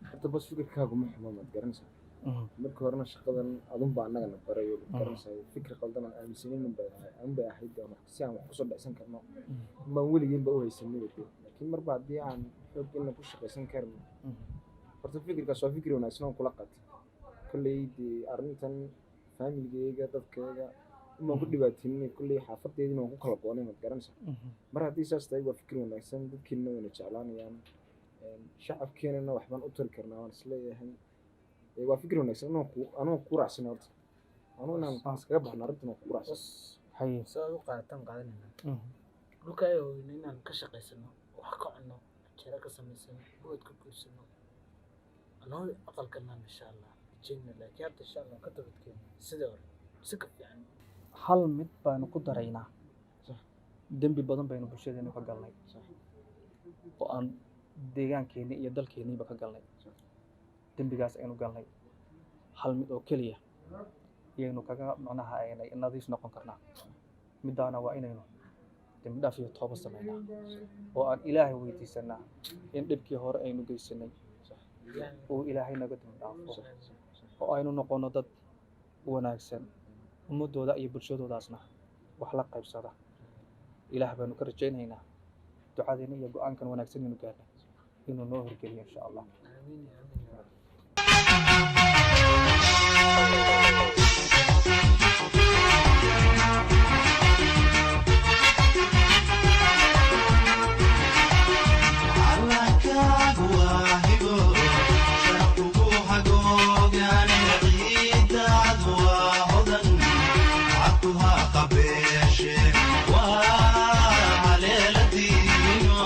Horta bas fikirkaagu ma xumo, maad garanaysaa. Marka horena shaqadan adunbaa annagana barayo, maad garanaysaa. Fikir qaldan aan aaminsanayn unbay ahayd dee, si aan wax kusoo dhacsan karno unbaan weligeenba u haysanay dee. Laakiin marba haddii aan xooggeena ku shaqaysan karno, horta fikirkaas waa fikir wanaagsan oon kula qaatay. Kolley dee arrintan faamiligeyga, dadkayga unbaan ku dhibaateyninay, kolley xaafadeydina waan ku kala goonay, maad garanaysaa. Mar haddii saas tahay, waa fikir wanaagsan, dadkiina wayna jeclaanayaan, shacabkeenana waxbaan u tari karnaa waan isleeyahay. Waa fikir wanaagsan, anoo ku raacsan horta, anuu inaan iskaga baxno arrintan waan ku raacsan. Haye. Saa u qaadataan qaadanayna dhulka ay hooyno inaan ka shaqaysano, wax ka cunno, canjeero ka samaysano, ubad ka guursano, anoo aqalkanaan insha Allah rajeyna. Laakiin hadda insha Allah ka tabadkeena sidii hore si ka fiican. Hal mid baanu ku daraynaa. Dembi badan baynu bulshadeena ka galnay oo aan deegaankeennii iyo dalkeenniiba ka galnay. Dembigaas aynu galnay hal mid oo keliya iyaynu kaga macnaha aynay nadiif noqon karnaa. Middaana waa inaynu dembi dhaaf iyo tooba samaynaa oo aan Ilaahay weydiisanaa in dhibkii hore aynu geysanay uu Ilaahay naga dembi dhaafo oo aynu noqono dad wanaagsan, ummadooda iyo bulshadoodaasna wax la qaybsada. Ilaah baanu ka rajaynaynaa ducadeena iyo go-aankan wanaagsan aynu gaarnay inuu noo horgeliyo insha Allah. Aamiin, aamiin yaa Rabbi. Calankagu waa hibo, sharafkugu hagoogane, ciidaadu waa hodan, cabkuha qabeeshe, waa haleeladiino,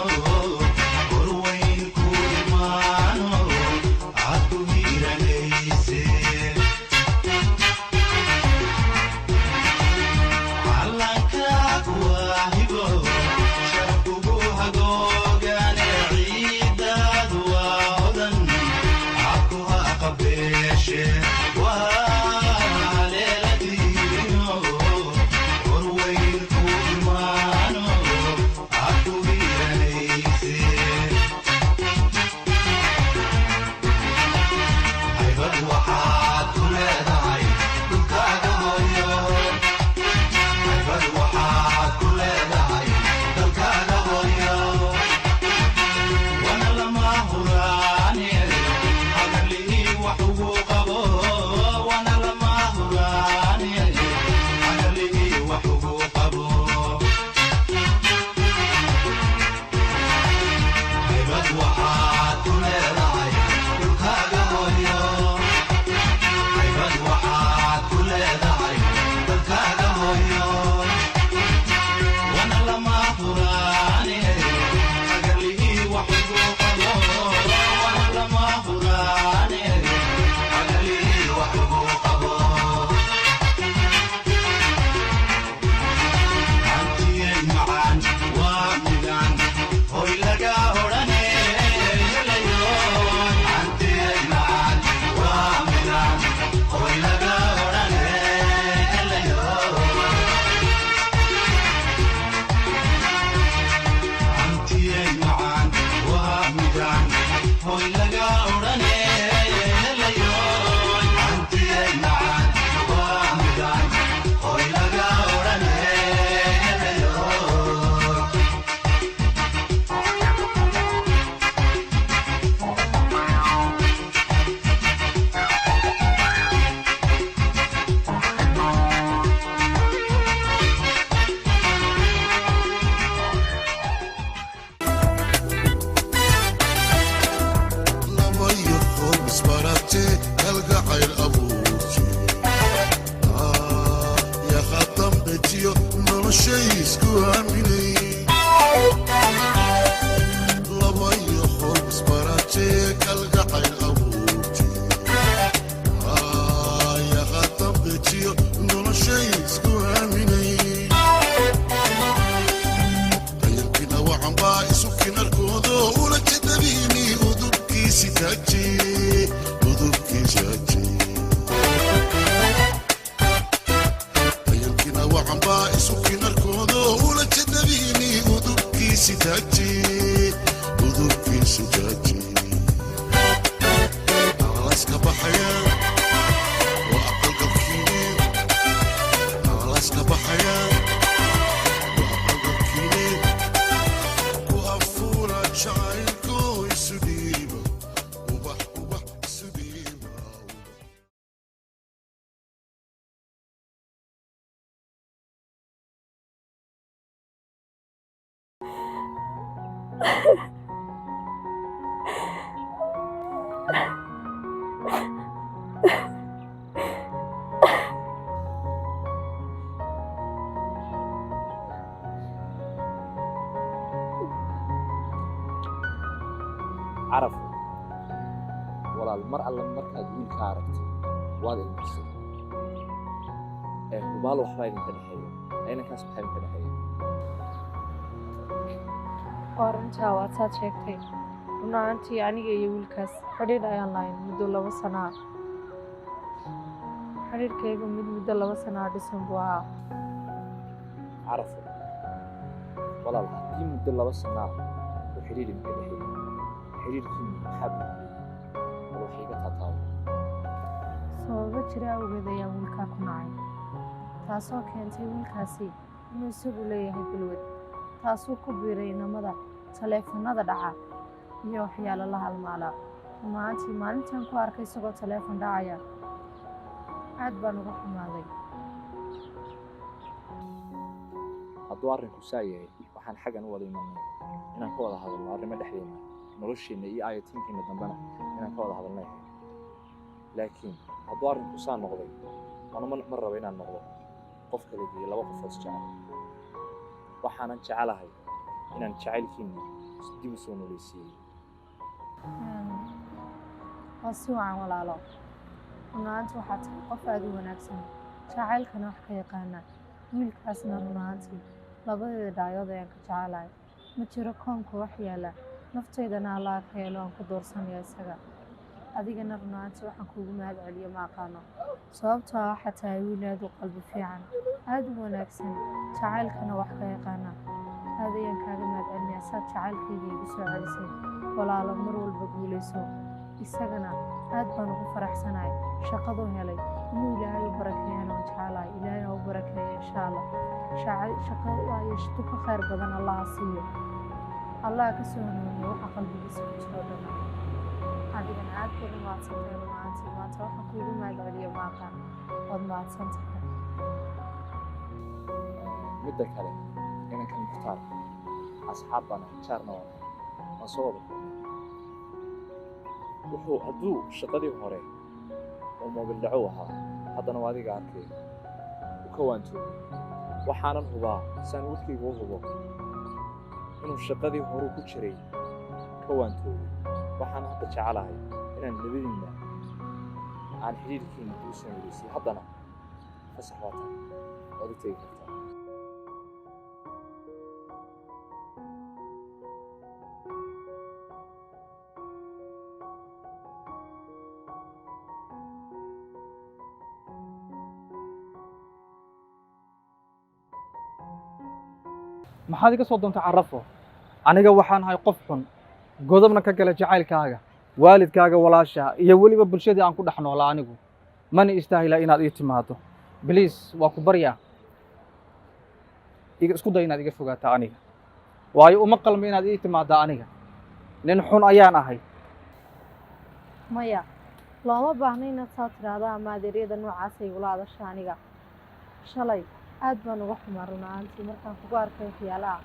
horweyn ku imaano, cad Noloshay isku aaminay, laba iyo xol isbaratee, kalgacayl abuurtee, aayaha dambejiyo noloshay isku aaminay. Dayalkiina wacanbaa isu kinarkoodo ula jadabiini udubkiisi taaje, udubkiisi taaje. Dayalkiina wacanbaa isu kinarkoodo ula jadabiini udubkiisi taaje, udubkiisi taaje. Alaska baxaya waa aqalgalkiine, alaska baxaya waa aqalgalkiine. Ku afuura jacaylko isu dhiiba, ubax ubax isu dhiiba. Caraf walaal, mar alle markaad wiilka aragtay waad ilmaysay ee hubaal waxbaa idinka dhexeeya. Inankaas maxaa idinka dhexeeya? Waa runtaa, waad saad sheegtay. Run ahaantii aniga iyo wiilkaas xidhiidh ayaan lahayn muddo 2 sano ah. Xidhiidhkaygu mid muddo 2 sano ah dhisan buu ahaa. Caraf walaal, haddii muddo 2 sano ah oo xidhiidh idinka dhexeeya, xidhiidhkiinu maxaa burburiyey? Bal wax iiga taataabo. Sababo jira awgeed ayaan wiilkaa ku nacay, taasoo keentay wiilkaasi inuu isagu leeyahay balwad, taasuu ku biiray inamada taleefannada dhaca iyo waxyaalo la halmaala. Run ahaantii maalintaan ku arkay isagoo taleefon dhacaya aad baan uga xumaaday. Hadduu arrinku saa yahay, waxaan xaggan u wada imanay inaan ka wada hadalno arrimo dhexdeena, nolosheenna iyo aayatiinkeena dambena inaan ka wada hadalnay ahayd. Laakiin hadduu arrinku saa noqday, anu ma rabo inaan noqdo qof kala geeyo laba qof oo isjecel. Waxaanan jecelahay inaan jacaylkiinna dib u soo nooleysiiyey. Waa si wacan walaalo. Run ahaantii waxaa tahay qof aad u wanaagsan, jacaylkana wax ka yaqaana. Wiilkaasna run ahaantii labadeeda dhaayood ayaan ka jecelahay. Ma jiro koonka wax yaala naftaydana Allaha ka helo aan ku doorsanaya isaga. Adigana run ahaantii waxaan kuugu mahad celiyo ma aqaano, sababtoo ah waxaa tahay wiil aad u qalbi fiican, aad u wanaagsan, jacaylkana wax ka yaqaana. Aad ayaan kaaga mahad celinayaa saad jacaylkayga igu soo celisay. Walaalo, mar walba guulayso. Isagana aad baan ugu faraxsanahay shaqaduu helay. Inuu Ilaahay u barakeeyana waan jecelahay. Ilaahay ha u barakeeyo insha Allah. Shaqada iyo shaqo ka khayr badan Allaha siiyo, Allaha ka soo hanuuniyo waxa qalbigiisa ku jiro dhan. Adigana aad baad u mahadsantahay. Run ahaantii maanta waxaan kuugu mahad celiyo ma aqaan. Waad mahadsan tahay. Midda kale, inankan Mukhtaar asxaab baan ahay, jaarna waan ahay, waan soo wada kulnay. Wuxuu hadduu shaqadii hore oo moobil dhaco ahaa, haddana waa adiga arkay uu ka waantoobay. Waxaanan hubaa saan warkayga u hubo inuu shaqadii horuu ku jiray ka waantoobay. Waxaan hadda jecelahay inaan labadiinna aan xidhiidhkiina kuu soo noleysay. Haddana fasax waa tahay, waad u tegi kartaa. Maxaad iga soo doontay Carafo? Aniga waxaan ahay qof xun, godobna ka gala jacaylkaaga, waalidkaaga, walaashaa iyo weliba bulshadii aan ku dhex noolaa. Anigu mana istaahila inaad ii timaado. Please, waa ku baryaa, iga isku day inaad iga fogaataa aniga, waayo uma qalmo inaad ii timaaddaa. Aniga nin xun ayaan ahay. Maya, looma baahna inaad saa tidhaahdo ama adeeryada noocaas ay igula hadasha. Aniga shalay aad baan uga xumaa run ahaantii markaan kugu arkay waxyaalaha,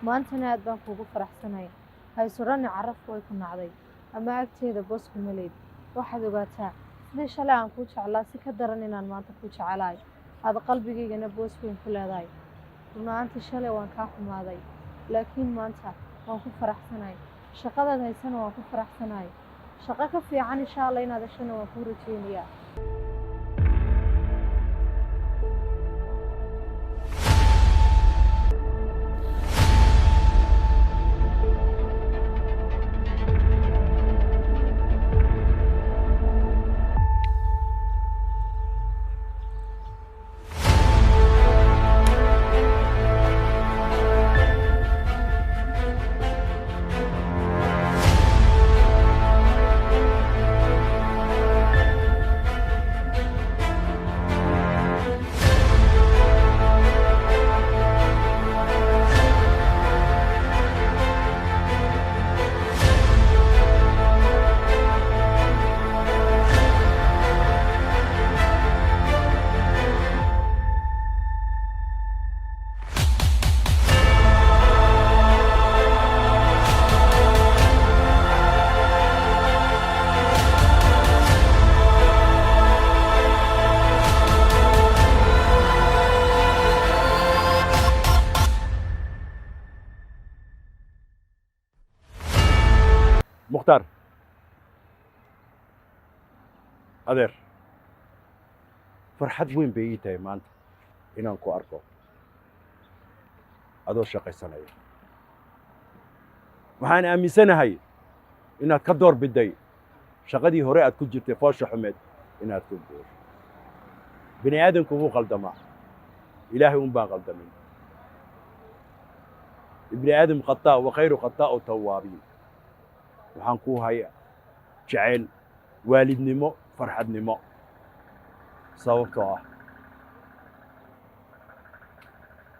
maantana aad baan kuugu faraxsanay. Haysurani Carafku way ku nacday ama agteeda boos kuma leyd. Waxaad ogaataa sidii shalay aan kuu jeclaa si ka daran inaan maanta kuu jecelahay, aad qalbigaygana boos weyn ku leedahay. Run ahaantii shalay waan kaa xumaaday, laakiin maanta waan ku faraxsanahay. Shaqadaad haysana waan ku faraxsanahay. Shaqo ka fiican insha Allah inaad heshana waan kuu rajaynayaa. Mukhtaar, adeer, farxad weyn bay ii tahay maanta inaan ku arko adoo shaqaysanaya. Waxaan aaminsanahay inaad ka door biday shaqadii hore aad ku jirtay foosha xumeed inaad ku guur. Bini aadamku wuu qaldamaa, Ilaahay un baan qaldamin. Ibni aadam khataa wa khayru khataa'u tawaabiin. Waxaan kuu haya jacayl waalidnimo, farxadnimo, sababtoo ah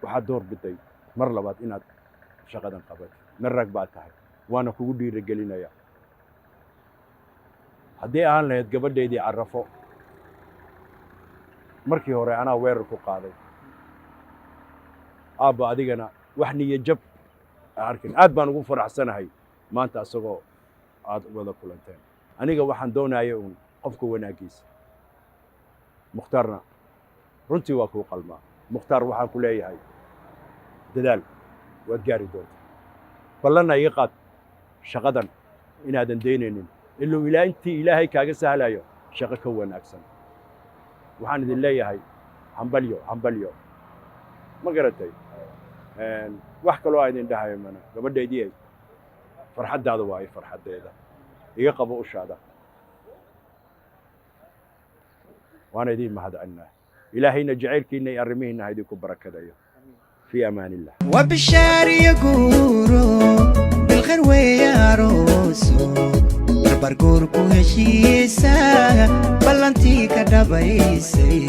waxaad door biday mar labaad inaad shaqadan qabatid. Nin rag baad tahay, waana kugu dhiirigelinaya. Haddii aan lahayd gabadhaydii Carafo, markii hore anaa weerar ku qaaday. Aabba, adigana wax niyo jab arkin. Aad baan ugu faraxsanahay maanta asagoo aad wada kulanteen. Aniga waxaan doonaya uun qofka wanaaggiisa. Mukhtaarna runtii waa kuu qalmaa. Mukhtaar, waxaan ku leeyahay dadaal, waad gaari doontaa. Ballanna iga qaad shaqadan inaadan daynaynin iluu ilaa intii Ilaahay kaaga sahlayo shaqo ka wanaagsan. Waxaan idin leeyahay hambalyo, hambalyo. Ma garatay? Wax kaloo aa idin dhahayo mana. Gabadhaydii, farxaddaada waa ay farxaddeeda. Iga qabo ushaada, waana idiin mahadcelinaa. Ilaahayna jacaylkiinna iyo arrimihiinna ha idinku barakadayo. Fii amaan illah. وبشار يقولوا بالخير ويا روسو barbarguur ku heshiisa, ballantii ka dhabaysay.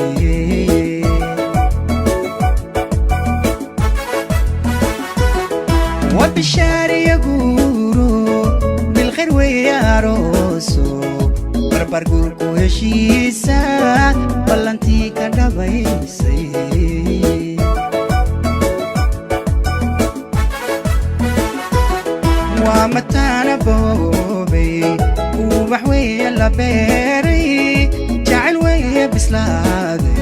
وبشار يقولوا بالخير ويا روسو barbarguur ku heshiisa, ballantii ka dhabaysay. Waa mataana boobay, ubax weeye la beeray, jacayl weeye bislaaday,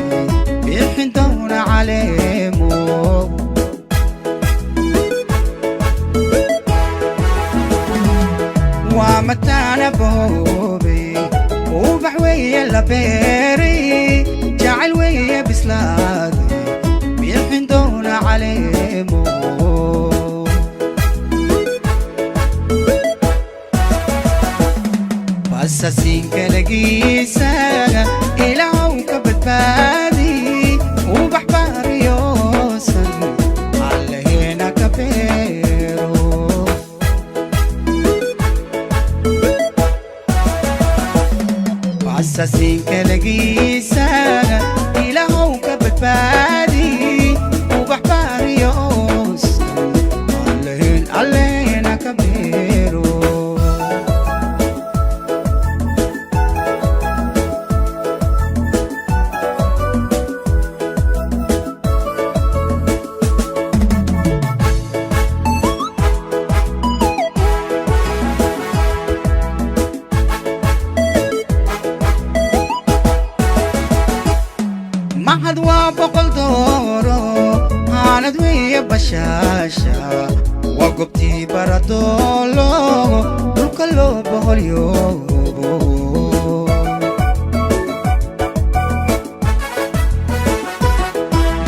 bixin doona caleemo. Waa mataana boobay, ubax weeye la beeray, jacayl weeye bislaaday, bixin doona caleemo. Basasiinkalagiisa Ilaahow ka badbaadi, ubax baariyoosan Allaheena ka beero. Basasiinkalagiisa Ilaahow ka badbaadi, ubax baariyoosan Allaheen, Allaheena ka beero. Mahad. Waa 100 dooro, aanad weeye bashaasha, waa gobtii baradoolo, dhulka loo boholyoobo.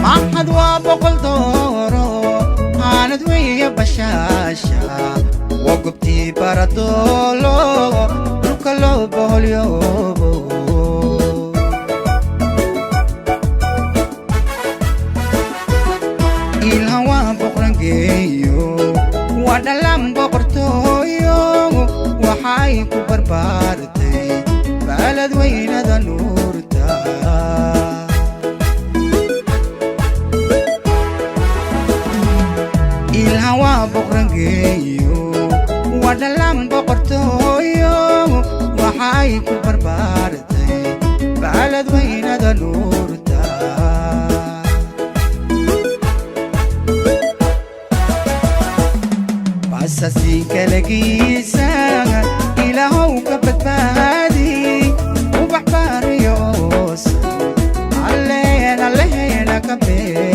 Maxad waa 100 dooro, aanad weeye bashaasha, waa gobtii baradoolo, dhulka loo boholyoobo. Ilhan waa boqrangeeyo, waa dhalan boqortooyo, waxay ku barbaartay balad weynada nuurta. Ilhan waa boqrangeeyo, waa dhalan boqortooyo, waxay ku barbaartay balad weynada nuurta. Basasinkalagiisa ilaahow ka badbaadi, ubax baariyoos alleen alleheena ka beer.